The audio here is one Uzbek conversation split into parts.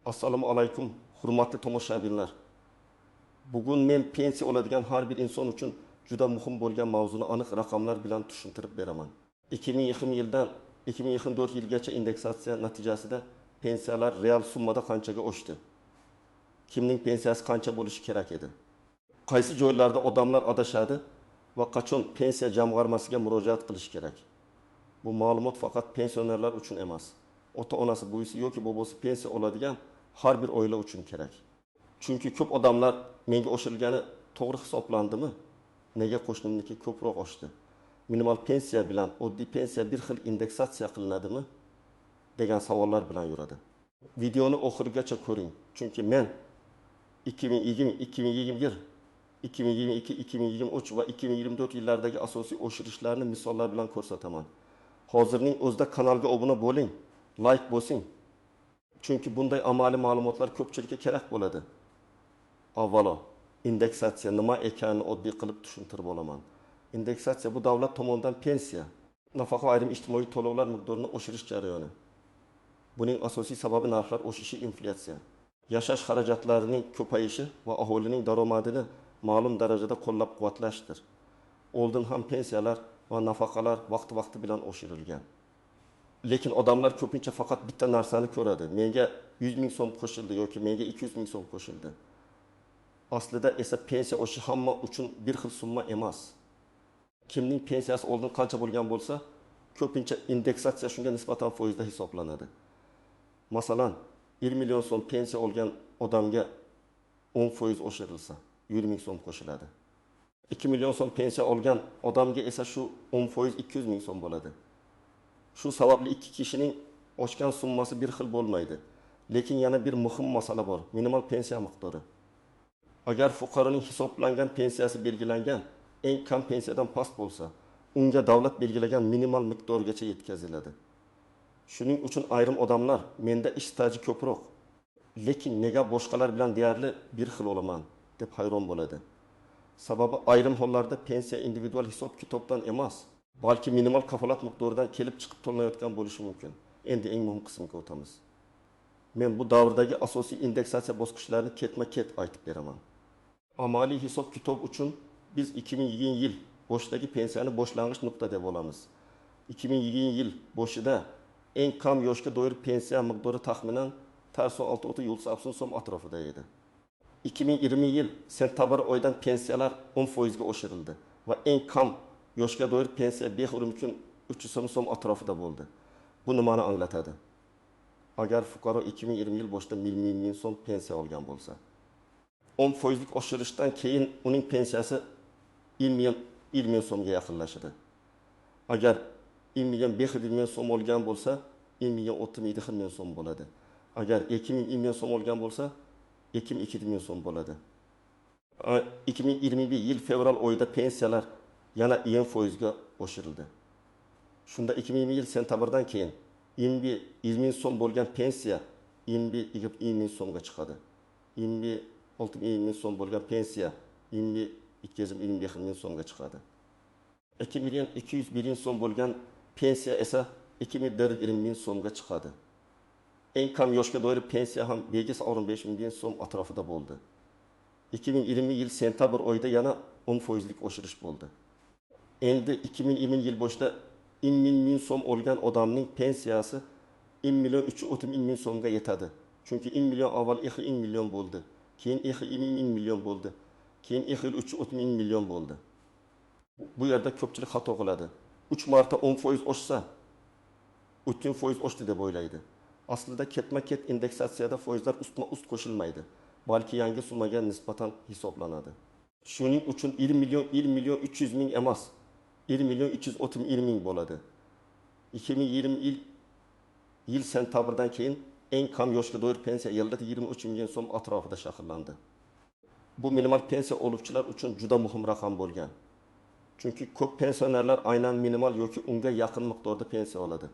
Assalomu alaykum, hurmatli tomoshabinlar. Bugun men pensiya oladigan har bir inson uchun juda muhim bo'lgan mavzuni aniq raqamlar bilan tushuntirib beraman. 2020 yildan 2024 yilgacha indeksatsiya natijasida pensiyalar real summada qanchaga oshdi? Kimning pensiyasi qancha bo'lishi kerak edi? Qaysi joylarda odamlar adashadi va qachon pensiya jamg'armasiga murojaat qilish kerak? Bu ma'lumot faqat pensionerlar uchun emas, ota-onasi, buvisi yoki bobosi pensiya oladigan har bir oila uchun kerak. Chunki ko'p odamlar menga oshirilgani to'g'ri hisoblandimi? Nega qo'shnimniki ko'proq oshdi? Minimal pensiya bilan oddiy pensiya bir xil indeksatsiya qilinadimi? Degan savollar bilan yuradi. Videoni oxirigacha ko'ring, chunki men 2020, 2021, 2022, 2023 va 2024 yillardagi asosiy oshirishlarni misollar bilan ko'rsataman. Hozirning o'zida kanalga obuna bo'ling, like bosing. Chunki bunday amaliy ma'lumotlar ko'pchilikka kerak bo'ladi. Avvalo, indeksatsiya nima ekanini oddiy qilib tushuntirib olaman. Indeksatsiya bu davlat tomonidan pensiya, nafaqa va ayrim ijtimoiy to'lovlar miqdorini oshirish jarayoni. Buning asosiy sababi narxlar oshishi, inflyatsiya. Yashash xarajatlarining ko'payishi va aholining daromadini ma'lum darajada qo'llab-quvvatlashdir. Oldin ham pensiyalar va nafaqalar vaqti-vaqti bilan oshirilgan. Lekin odamlar ko'pincha faqat bitta narsani ko'radi. Menga 100 ming so'm qo'shildi yoki menga 200 ming so'm qo'shildi. Aslida esa pensiya oshishi hamma uchun bir xil summa emas. Kimning pensiyasi oldin qancha bo'lgan bo'lsa, ko'pincha indeksatsiya shunga nisbatan foizda hisoblanadi. Masalan, 1 million so'm pensiya olgan odamga 10% oshirilsa, 100 ming so'm qo'shiladi. 2 million so'm pensiya olgan odamga esa shu 10% 200 ming so'm bo'ladi. Shu sababli ikki kishining oshgan summasi bir xil bo'lmaydi. Lekin yana bir muhim masala bor: minimal pensiya miqdori. Agar fuqaroning hisoblangan pensiyasi belgilangan eng kam pensiyadan past bo'lsa, unga davlat belgilagan minimal miqdorgacha yetkaziladi. Shuning uchun ayrim odamlar menda ish staji ko'proq, lekin nega boshqalar bilan deyarli bir xil olaman deb hayron bo'ladi. Sababi ayrim hollarda pensiya individual hisob-kitobdan emas, balki minimal kafolat miqdoridan kelib chiqib to'lanayotgan bo'lishi mumkin. Endi eng muhim qismga o'tamiz. Men bu davrdagi asosiy indeksatsiya bosqichlarini ketma-ket aytib beraman. Amaliy hisob-kitob uchun biz 2020 yil boshidagi pensiyani boshlang'ich nuqta deb olamiz. 2020 yil boshida eng kam yoshga doir pensiya miqdori taxminan 4.6 so'm atrofida edi. 2020 yil sentabr oyidan pensiyalar 10% ga oshirildi va eng kam yoshga doir pensiya 5.3 so'm atrofida bo'ldi. Bu nimani anglatadi? Agar fuqaro 2020 yil boshida 1 million so'm pensiya olgan bo'lsa, 10%lik oshirishdan keyin uning pensiyasi 1 million so'mga yaqinlashadi. Agar 1 million 5 million so'm olgan bo'lsa, 1 million 37 million so'm bo'ladi. Agar 2 million so'm olgan bo'lsa, 2 million so'm bo'ladi. 2021 yil fevral oyida pensiyalar yana 10% ga oshirildi. Shunda 2020 yil sentabrdan keyin 21 ming so'm bo'lgan pensiya 21 ming so'mga chiqadi. 26 ming so'm bo'lgan pensiya 22 ming so'mga chiqadi. 2 million 200 ming so'm bo'lgan pensiya esa 2 ming so'mga chiqadi. Eng kam yoshga doir pensiya ham 5 ming so'm atrofida bo'ldi. 2020 yil sentabr oyida yana 10%lik oshirish bo'ldi. Endi 2020 yil boshida 1 ming so'm olgan odamning pensiyasi 1 million 330 ming so'mga yetadi. Chunki 1 million avval 2 million bo'ldi, keyin 2 million bo'ldi, keyin 2 million bo'ldi. Bu yerda ko'pchilik xato qiladi. 3 marta 10% oshsa, 30% oshdi deb o'ylaydi. Aslida ketma-ket indeksatsiyada foizlar ustma-ust qo'shilmaydi, balki yangi summaga nisbatan hisoblanadi. Shuning uchun 1 million 1 million 300 ming emas, 1 million 330 ming bo'ladi. 2020 yil sentabrdan keyin eng kam yoshga doir pensiya yilda 23 million so'm atrofida shakllanadi. Bu minimal pensiya oluvchilar uchun juda muhim raqam bo'lgan. Chunki ko'p pensionerlar aynan minimal yoki unga yaqin miqdorda pensiya oladi.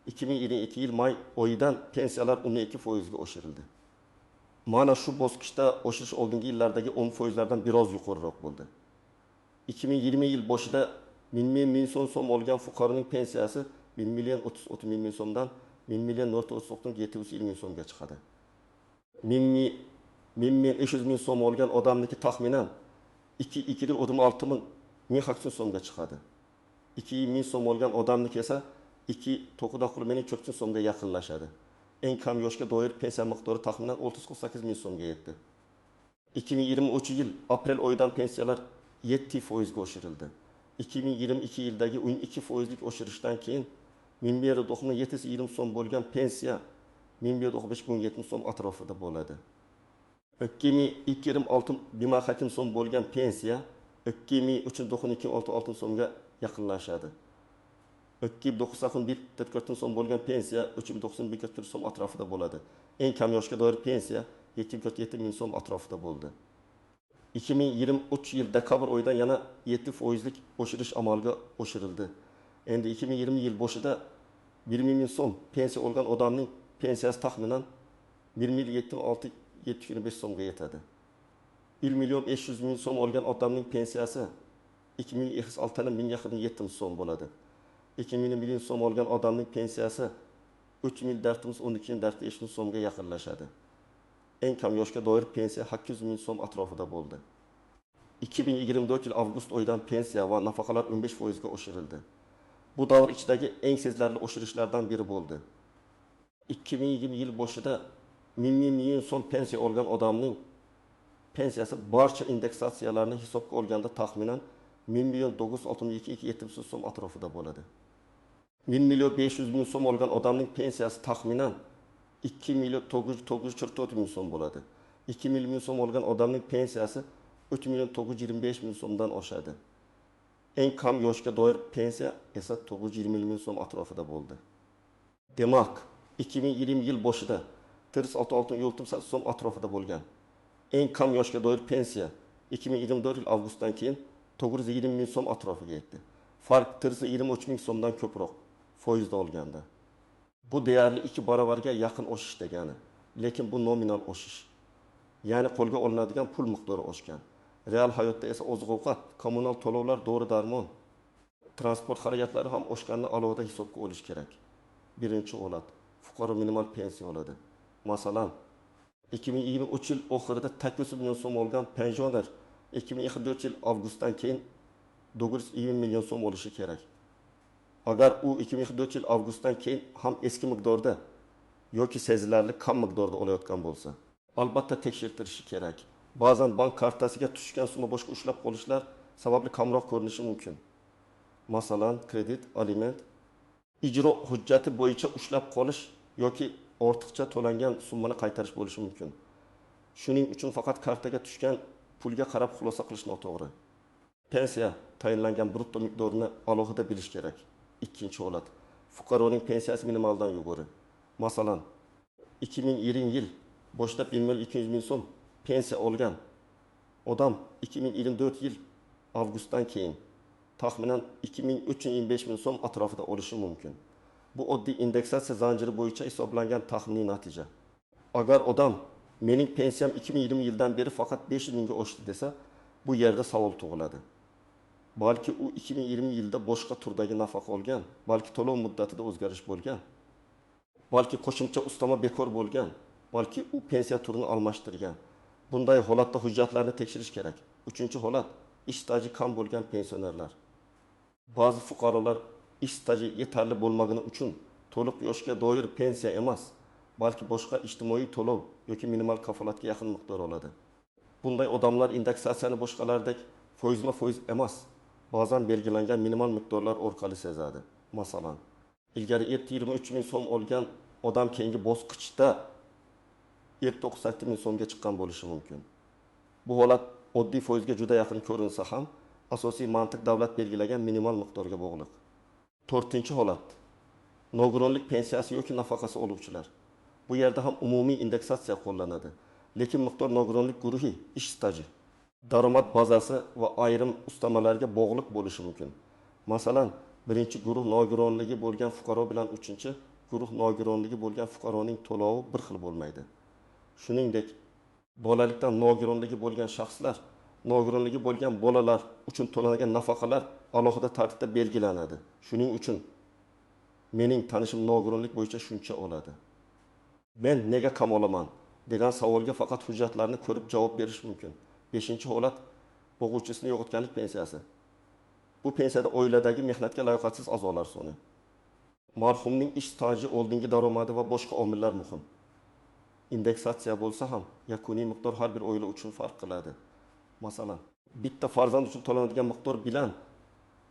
2022 yil may oyidan pensiyalar 12% ga oshirildi. Mana shu bosqichda oshirish oldingi yillardagi 10%lardan biroz yuqoriroq bo'ldi. 2020 yil boshida 1 million so'm olgan fuqaroning pensiyasi 1 million 30 ming so'mdan 1 million 439 ming so'mga chiqadi. 1500 ming so'm olgan odamniki taxminan 2,26 ming 1800 so'mga chiqadi. 2 ming so'm olgan odamniki esa 2,9 ming 400 so'mga yaqinlashadi. Eng kam yoshga doir pensiya miqdori taxminan 648 ming so'mga yetdi. 2023 yil aprel oyidan pensiyalar 7% ga oshirildi. 2022 yildagi 12%lik oshirishdan keyin 1197 so'm bo'lgan pensiya 1195 so'm atrofida bo'ladi. 2026 bima so'm bo'lgan pensiya 2392 so'mga yaqinlashadi. 291 so'm bo'lgan pensiya 391 so'm atrofida bo'ladi. Eng kam yoshga doir pensiya 747 ming so'm atrofida bo'ldi. 2023 yil dekabr oyidan yana 7%lik oshirish amalga oshirildi. Endi 2020 yil boshida 1 ming so'm pensiya olgan odamning pensiyasi taxminan 1.7675 so'mga yetadi. 1 million 500 ming so'm olgan odamning pensiyasi 2006 so'm bo'ladi. 2 million so'm olgan odamning pensiyasi 3412 so'mga yaqinlashadi. Eng kam yoshga doir pensiya 800 ming so'm atrofida bo'ldi. 2024 yil avgust oyidan pensiya va nafaqalar 15% ga oshirildi. Bu davr ichidagi eng sezilarli oshirishlardan biri bo'ldi. 2020 yil boshida 1000 million so'm pensiya olgan odamning pensiyasi barcha indeksatsiyalarni hisobga olganda taxminan 1 million 962 so'm atrofida bo'ladi. 1 million 500 ming so'm olgan odamning pensiyasi taxminan 2 million 944 ming so'm bo'ladi. 2 million so'm olgan odamning pensiyasi 3 million 925 ming so'mdan oshadi. Eng kam yoshga doir pensiya esa 920 ming so'm atrofida bo'ldi. Demak, 2020 yil boshida 466 so'm atrofida bo'lgan eng kam yoshga doir pensiya 2024 yil avgustdan keyin 920 ming so'm atrofiga yetdi. Farq 423 ming so'mdan ko'proq foizda olganda. Bu deyarli 2 barobarga yaqin oshish degani, lekin bu nominal oshish. Ya'ni qo'lga olinadigan pul miqdori oshgan. Real hayotda esa oziq-ovqat, kommunal to'lovlar, dori-darmon, transport xarajatlari ham oshganini alohida hisobga olish kerak. Birinchi holat, fuqaro minimal pensiya oladi. Masalan, 2023 yil oxirida 800 million so'm olgan pensioner 2024 yil avgustdan keyin 920 million so'm olishi kerak. Agar u 2024 yil avgustdan keyin ham eski miqdorda yoki sezilarli kam miqdorda olayotgan bo'lsa, albatta tekshirtirishi kerak. Ba'zan bank kartasiga tushgan summa boshqa ushlab qolishlar sababli kamroq ko'rinishi mumkin. Masalan, kredit, aliment, ijro hujjati bo'yicha ushlab qolish yoki ortiqcha to'langan summani qaytarish bo'lishi mumkin. Shuning uchun faqat kartaga tushgan pulga qarab xulosa qilish noto'g'ri. Pensiya tayinlangan brutto miqdorini alohida bilish kerak. Ikkinchi holat, fuqaroning pensiyasi minimaldan yuqori. Masalan, 2020 yil boshida 1 million 200 ming so'm pensiya olgan odam 2024 yil avgustdan keyin taxminan 2325 ming so'm atrofida olishi mumkin. Bu oddiy indeksatsiya zanjiri bo'yicha hisoblangan taxminiy natija. Agar odam mening pensiyam 2020 yildan beri faqat 500 mingga oshdi desa, bu yerda savol tug'iladi. Balki u 2020 yilda boshqa turdagi nafaqa olgan, balki to'lov muddatida o'zgarish bo'lgan, balki qo'shimcha ustama bekor bo'lgan, balki u pensiya turini almashtirgan. Bunday holatda hujjatlarni tekshirish kerak. Uchinchi holat, ish staji kam bo'lgan pensionerlar. Ba'zi fuqarolar ish staji yetarli bo'lmagani uchun to'liq yoshga doir pensiya emas, balki boshqa ijtimoiy to'lov yoki minimal kafolatga yaqin miqdor oladi. Bunday odamlar indeksatsiyani boshqalardek foizma-foiz emas, ba'zan belgilangan minimal miqdorlar orqali sezadi. Masalan, ilgari 23 ming so'm olgan odam keyingi bosqichda 98 ming so'mga chiqqan bo'lishi mumkin. Bu holat oddiy foizga juda yaqin ko'rinsa ham, asosiy mantiq davlat belgilagan minimal miqdorga bog'liq. To'rtinchi holat, nogironlik pensiyasi yoki nafaqasi oluvchilar. Bu yerda ham umumiy indeksatsiya qo'llanadi, lekin miqdor nogironlik guruhi, ish staji, daromad bazasi va ayrim ustamalarga bog'liq bo'lishi mumkin. Masalan, birinchi guruh nogironligi bo'lgan fuqaro bilan uchinchi guruh nogironligi bo'lgan fuqaroning to'lovi bir xil bo'lmaydi. Shuningdek, bolalikdan nogironligi bo'lgan shaxslar, nogironligi bo'lgan bolalar uchun to'lanadigan nafaqalar alohida tartibda belgilanadi. Shuning uchun mening tanishim nogironlik bo'yicha shuncha oladi. Men nega kam olaman? Degan savolga faqat hujjatlarni ko'rib javob berish mumkin. Beshinchi holat bo'g'uvchisini yo'qotganlik pensiyasi. Bu pensiyada oiladagi mehnatga layoqatsiz a'zolar soni, marhumning ish staji, oldingi daromadi va boshqa omillar muhim. Indeksatsiya bo'lsa ham, yakuniy miqdor har bir oila uchun farq qiladi. Masalan, bitta farzand uchun to'lanadigan miqdor bilan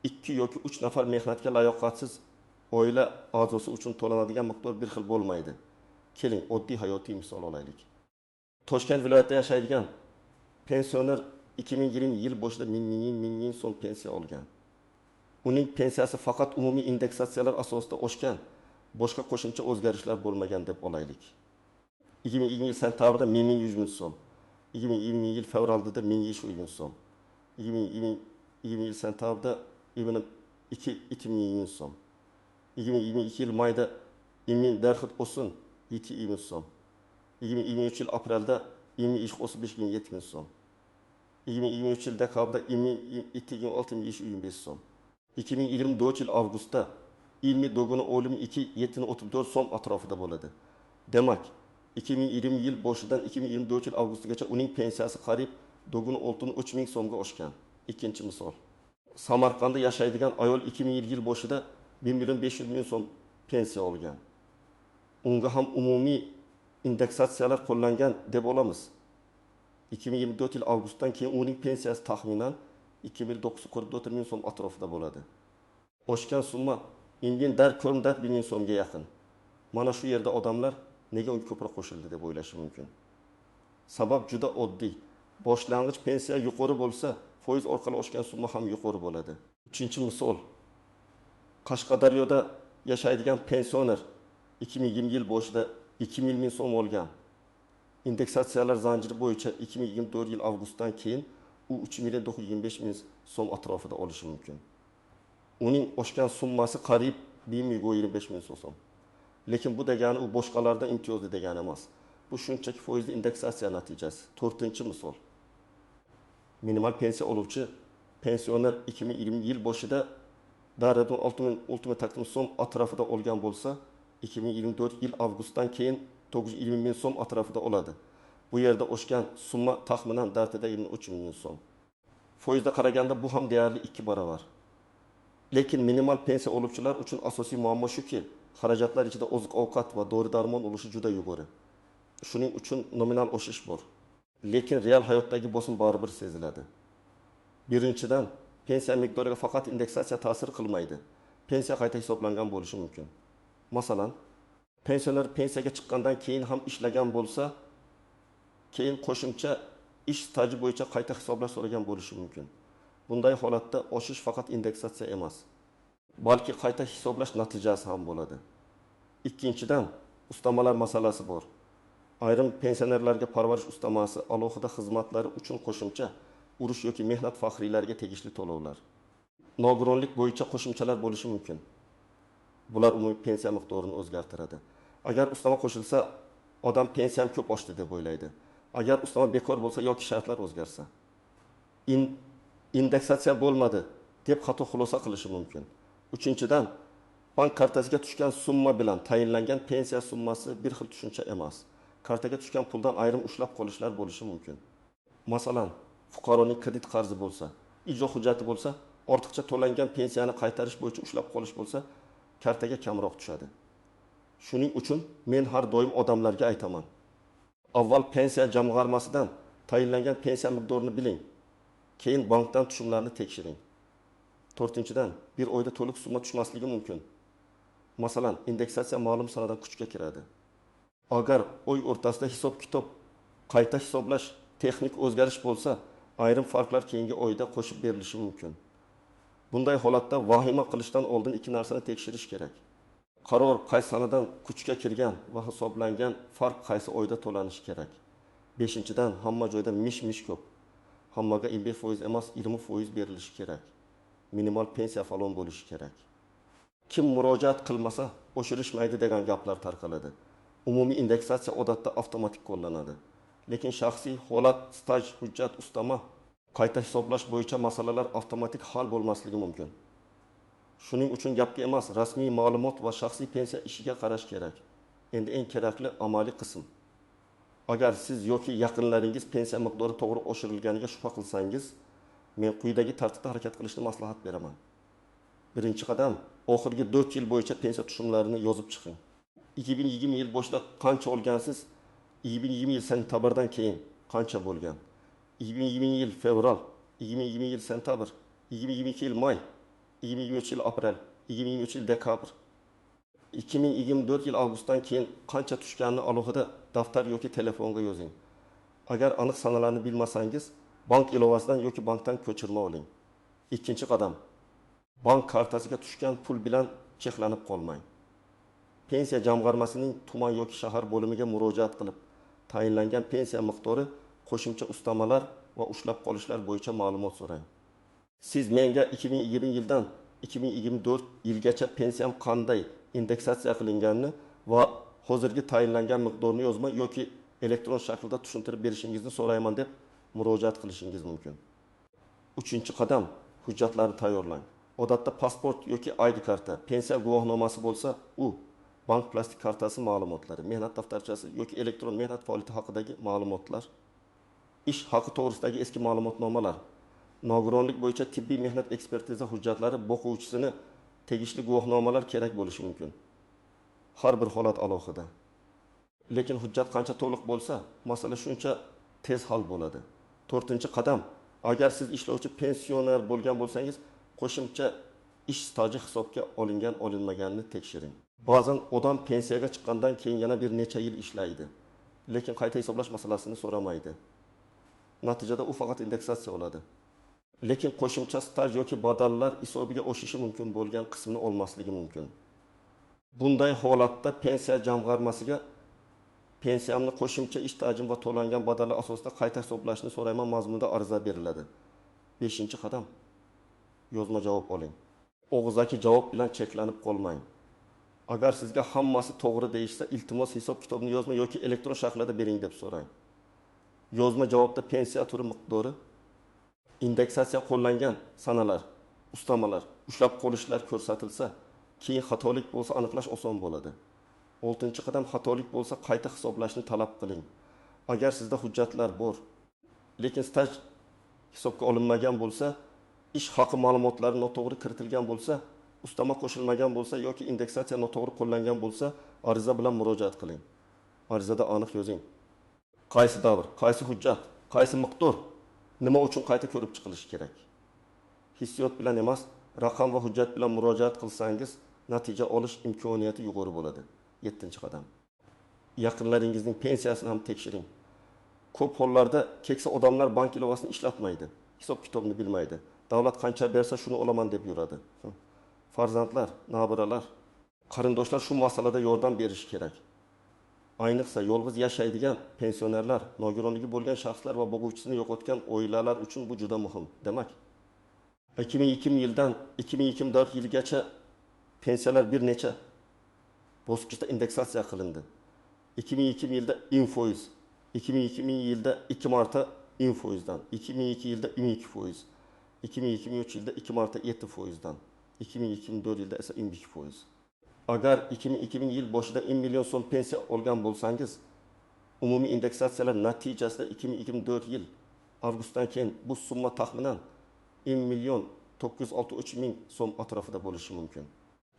2 yoki 3 nafar mehnatga layoqatsiz oila a'zosi uchun to'lanadigan miqdor bir xil bo'lmaydi. Keling, oddiy hayotiy misol olaylik. Toshkent viloyatida yashaydigan pensioner 2020 yil boshida 1000 so'm pensiya olgan. Uning pensiyasi faqat umumiy indeksatsiyalar asosida oshgan, boshqa qo'shimcha o'zgarishlar bo'lmagan deb olaylik. 2020 yil sentyabrda 1100 ming so'm, 2020 yil fevralda 1500 ming so'm, 2020 yil sentyabrda 2000 so'm, 2022 yil mayda 1000 darxit o'sin 7 ming so'm, 2023 yil aprelda 2035 ming so'm, 2023 yil dekabrda 2026 so'm, 2024 yil avgustda ilmiy dog'ini o'lim 2,34 so'm atrofida bo'ladi. Demak, 2020 yil boshidan 2024 yil avgustigacha uning pensiyasi qariyb 9,3 ming so'mga oshgan. Ikkinchi misol. Samarqandda yashaydigan ayol 2000 yil boshida 1 million 500 ming so'm pensiya olgan. Unga ham umumiy indeksatsiyalar qo'llangan deb olamiz. 2024 yil avgustdan keyin uning pensiyasi taxminan 2944 ming so'm atrofida bo'ladi. Oshgan summa indin dar ko'rinda 1 ming so'mga yaqin. Mana shu yerda odamlar nega unga ko'proq qo'shildi deb o'ylashi mumkin. Sabab juda oddiy. Boshlang'ich pensiya yuqori bo'lsa, foiz orqali oshgan summa ham yuqori bo'ladi. Uchinchi misol. Qashqadaryoda yashaydigan pensioner 2020 yil boshida 2 ming so'm olgan. Indeksatsiyalar zanjiri bo'yicha 2024 yil avgustdan keyin u 3 million 925 ming so'm atrofida olishi mumkin. Uning oshgan summasi qariyb 1 million 25 ming so'm. Lekin bu degani u boshqalardan imtiyozli degani emas. Bu shunchaki foizli indeksatsiya natijasi. To'rtinchi misol. Minimal pensiya oluvchi pensioner 2020 yil boshida darada 6000 so'm atrofida olgan bo'lsa, 2024 yil avgustdan keyin 920 ming so'm atrofida oladi. Bu yerda oshgan summa taxminan dartada 23 ming so'm. Foizda qaraganda bu ham deyarli 2 barobar. Lekin minimal pensiya oluvchilar uchun asosiy muammo shuki, xarajatlar ichida oziq-ovqat va dori-darmon ulushi juda yuqori. Shuning uchun nominal oshish bor. Lekin real hayotdagi bosim baribir seziladi. Birinchidan, pensiya miqdoriga faqat indeksatsiya ta'sir qilmaydi. Pensiya qayta hisoblangan bo'lishi mumkin. Masalan, pensioner pensiyaga chiqqandan keyin ham ishlagan bo'lsa, keyin qo'shimcha ish staji bo'yicha qayta hisoblash so'ragan bo'lishi mumkin. Bunday holatda oshish faqat indeksatsiya emas, balki qayta hisoblash natijasi ham bo'ladi. Ikkinchidan, ustamalar masalasi bor. Ayrim pensionerlarga parvarish ustamasi, alohida xizmatlari uchun qo'shimcha urush yoki mehnat faxriylariga tegishli to'lovlar, nogironlik bo'yicha qo'shimchalar bo'lishi mumkin. Bular umumiy pensiya miqdorini o'zgartiradi. Agar ustama qo'shilsa, odam pensiyam ko'p oshdi deb o'ylaydi. Agar ustama bekor bo'lsa yoki shartlar o'zgarsa, indeksatsiya bo'lmadi deb xato xulosa qilishi mumkin. Uchinchidan, bank kartasiga tushgan summa bilan tayinlangan pensiya summasi bir xil tushuncha emas. Kartaga tushgan puldan ayrim ushlab qolishlar bo'lishi mumkin. Masalan, fuqaroning kredit qarzi bo'lsa, ijro hujjati bo'lsa, ortiqcha to'langan pensiyani qaytarish bo'yicha ushlab qolish bo'lsa, kartaga kamroq tushadi. Shuning uchun men har doim odamlarga aytaman. Avval pensiya jamg'armasidan tayinlangan pensiya miqdorini biling. Keyin bankdan tushumlarni tekshiring. To'rtinchidan, bir oyda to'liq summa tushmasligi mumkin. Masalan, indeksatsiya ma'lum sanadan kuchga kiradi. Agar oy o'rtasida hisob-kitob qayta hisoblash, texnik o'zgarish bo'lsa, ayrim farqlar keyingi oyda qo'shib berilishi mumkin. Bunday holatda vahima qilishdan oldin ikki narsani tekshirish kerak. Qaror qaysi sanadan kuchga kirgan va hisoblangan farq qaysi oyda to'lanishi kerak. Beshinchidan, hamma joyda mish-mish ko'p. Hammaga 25% emas, 20% berilishi kerak. Minimal pensiya falon bo'lishi kerak. Kim murojaat qilmasa, oshirishmaydi degan gaplar tarqaladi. Umumiy indeksatsiya odatda avtomatik qo'llanadi. Lekin shaxsiy holat, staj, hujjat, ustama, qayta hisoblash bo'yicha masalalar avtomatik hal bo'lmasligi mumkin. Shuning uchun gapga emas, rasmiy ma'lumot va shaxsiy pensiya ishiga qarash kerak. Endi eng kerakli amaliy qism. Agar siz yoki yaqinlaringiz pensiya miqdori to'g'ri oshirilganiga shubha qilsangiz, men quyidagi tartibda harakat qilishni maslahat beraman. Birinchi qadam, oxirgi 4 yil bo'yicha pensiya tushumlarini yozib chiqing. 2020 yil boshida qancha olgansiz? 2020 yil sentabrdan keyin qancha bo'lgan? 2020 yil fevral, 2020 yil sentabr, 2022 yil may, 2023 yil aprel, 2023 yil dekabr. 2024 yil avgustdan keyin qancha tushganini alohida daftar yoki telefonga yozing. Agar aniq sanalarni bilmasangiz, bank ilovasidan yoki bankdan ko'chirma oling. Ikkinchi qadam, bank kartasiga tushgan pul bilan cheklanib qolmang. Pensiya jamg'armasining tuman yoki shahar bo'limiga murojaat qilib, tayinlangan pensiya miqdori, qo'shimcha ustamalar va ushlab qolishlar bo'yicha ma'lumot so'rang. Siz menga 2020 yildan 2024 yilgacha pensiyam qanday indeksatsiya qilinganini va hozirgi tayinlangan miqdorni yozma yoki elektron shaklda tushuntirib berishingizni so'rayman deb murojaat qilishingiz mumkin. Uchinchi qadam, hujjatlarni tayyorlang. Odatda pasport yoki ID karta, pensiya guvohnomasi bo'lsa, u bank plastik kartasi ma'lumotlari, mehnat daftarchasi yoki elektron mehnat faoliyati haqidagi ma'lumotlar, ish haqi to'g'risidagi eski ma'lumotnomalar, nogironlik bo'yicha tibbiy mehnat ekspertiza hujjatlari, boquvchisini tegishli guvohnomalar kerak bo'lishi mumkin. Har bir holat alohida. Lekin hujjat qancha to'liq bo'lsa, masala shuncha tez hal bo'ladi. To'rtinchi qadam, agar siz ishlovchi pensioner bo'lgan bo'lsangiz, qo'shimcha ish staji hisobga olingan olinmaganini tekshiring. Ba'zan odam pensiyaga chiqqandan keyin yana bir necha yil ishlaydi, lekin qayta hisoblash masalasini so'ramaydi. Natijada u faqat indeksatsiya oladi. Lekin qo'shimcha staj yoki badallar hisobiga oshishi mumkin bo'lgan qismini olmasligi mumkin. Bunday holatda pensiya jamg'armasiga pensiyamni qo'shimcha ish stajim va to'langan badallar asosida qayta hisoblashni so'rayman mazmunida ariza beriladi. 5-qadam, yozma javob oling. Og'zaki javob bilan cheklanib qolmang. Agar sizga hammasi to'g'ri deyishsa, iltimos hisob kitobini yozma yoki elektron shaklda bering deb so'rang. Yozma javobda pensiya turi miqdori, indeksatsiya qo'llangan sanalar, ustamalar, ushlab qolishlar ko'rsatilsa, keyin xatolik bo'lsa aniqlash oson bo'ladi. 6-qadam, xatolik bo'lsa qayta hisoblashni talab qiling. Agar sizda hujjatlar bor, lekin staj hisobga olinmagan bo'lsa, ish haqi ma'lumotlari noto'g'ri kiritilgan bo'lsa, ustama qo'shilmagan bo'lsa yoki indeksatsiya noto'g'ri qo'llangan bo'lsa, ariza bilan murojaat qiling. Arizada aniq yozing. Qaysi davr, qaysi hujjat, qaysi miqdor, nima uchun qayta ko'rib chiqilishi kerak. Hissiyot bilan emas, raqam va hujjat bilan murojaat qilsangiz, natija olish imkoniyati yuqori bo'ladi. 7-qadam. Yaqinlaringizning pensiyasini ham tekshiring. Ko'p hollarda keksa odamlar bank ilovasini ishlatmaydi, hisob kitobni bilmaydi. Davlat qancha bersa shuni olaman deb yuradi. Farzandlar, nabiralar, qarindoshlar shu masalada yordam berishi kerak. Ayniqsa yolg'iz yashaydigan pensionerlar, nogironligi bo'lgan shaxslar va boquvchisini yo'qotgan oilalar uchun bu juda muhim. Demak, 2002 yildan 2024 yilgacha pensiyalar bir necha bosqichda indeksatsiya qilindi. 2002 yilda 10%, 2002 yilda 2 marta 10%dan, 2002 yilda 12%, 2023 yilda 2 marta 7%dan, 2024 yilda esa 12%. Agar 2002 yil boshida 1 million so'm pensiya olgan bo'lsangiz, umumiy indeksatsiyalar natijasida 2024 yil avgustdan keyin bu summa taxminan 1 million 963 ming so'm atrofida bo'lishi mumkin.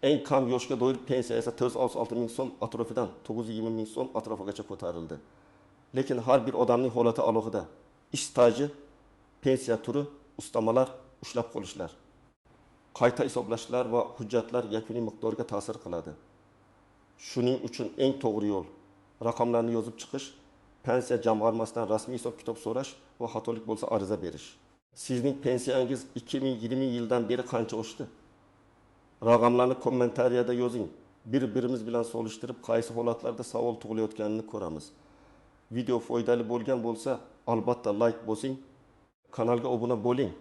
Eng kam yoshga doir pensiya esa 466 ming so'm atrofidan 920 ming so'm atrofigacha ko'tarildi. Lekin har bir odamning holati alohida. Ish staji, pensiya turi, ustamalar, ushlab qolishlar, qayta hisoblashlar va hujjatlar yakuniy miqdorga ta'sir qiladi. Shuning uchun eng to'g'ri yo'l raqamlarni yozib chiqish, pensiya jamg'armasidan rasmiy hisob-kitob so'rash va xatolik bo'lsa ariza berish. Sizning pensiyangiz 2020 yildan beri qancha oshdi? Raqamlarni kommentariyada yozing. Bir-birimiz bilan solishtirib, qaysi holatlarda savol tug'ilayotganini ko'ramiz. Video foydali bo'lgan bo'lsa, albatta like bosing, kanalga obuna bo'ling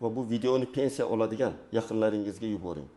va bu videoni pensiya oladigan yaqinlaringizga yuboring.